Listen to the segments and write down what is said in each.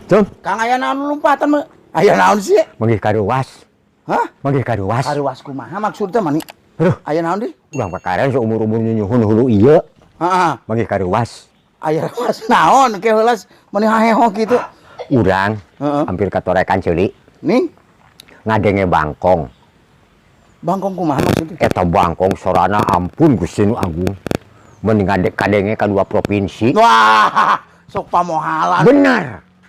Cum, Kang, aya naon lompatan mah? Aya naon sih? Manggih karuas. Hah? Manggih karuas. Karuas kumaha maksudnya mani? Aduh, Aya naon di? Urang pakaren seumur-umur nyuhun hulu ieu. Heeh. Manggih karuas. Aya ruas naon ke heulas mani haheho kitu? Urang hampir katorekan ceuli. Ning, ngadenge bangkong. Bangkong kumaha maksudnya? Eta bangkong sorana, ampun Gusti nu Agung. Mending kadenge ka dua provinsi. Wah, sok pamohalan. Benar.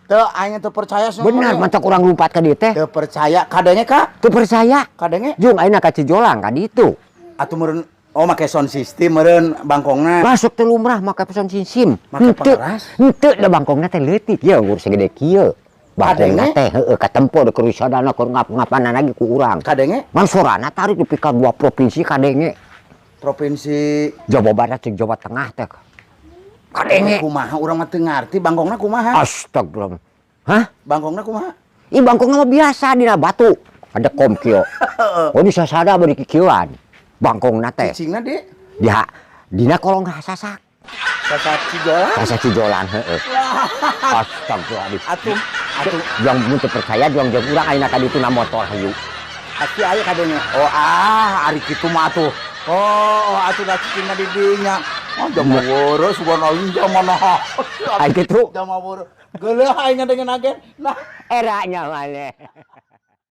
Teu, aing teu percaya sama. Benar, mantap urang lumpat ka dieu teh. Teu percaya kadenge ka? Teu percaya. Kadenge? Jung ayeuna ka Cijolang ka ditu. Atuh meureun, oh, make sound system meureun bangkongna. Masuk teh lumrah make sound system. Make Henteu. pengeras? Henteu, da bangkongna teh leutik ya, ukur segede kieu. Bangkongna Kadenge? Teh heueuh katempo da keur sadana keur ngap-ngapanan lagi ku urang. Kadenge? Man sorana tarik nepi ka dua provinsi kadenge. Provinsi Jawa Barat jeung Jawa Tengah teh. Kadenge. Kumaha, urang mah teu ngarti bangkongna kumaha? Astagfirullah. Hah? Bangkongna kumaha? Ih, bangkongna mah biasa dina batu. Ada kom kieu. Oh, di sasada bari kikieuan. Bangkongna teh. Cicingna di Dia dina kolong sasak. Sasak Cijolang. Sasak Cijolang heueuh. Astagfirullahaladzim. Atuh atuh. Juang mun teu percaya, juang jeung urang ayeuna ka ditu na motor hayu. Pasti aya kadenge. Oh ah, ari kitu mah atuh. Oh, atuh da cicingna di dinya. Oh, jama weureu sugan aing jama nah. Ai kitu. Jama weureu. Geuleuh aing ngadenge agen. Nah, Eranya maneh.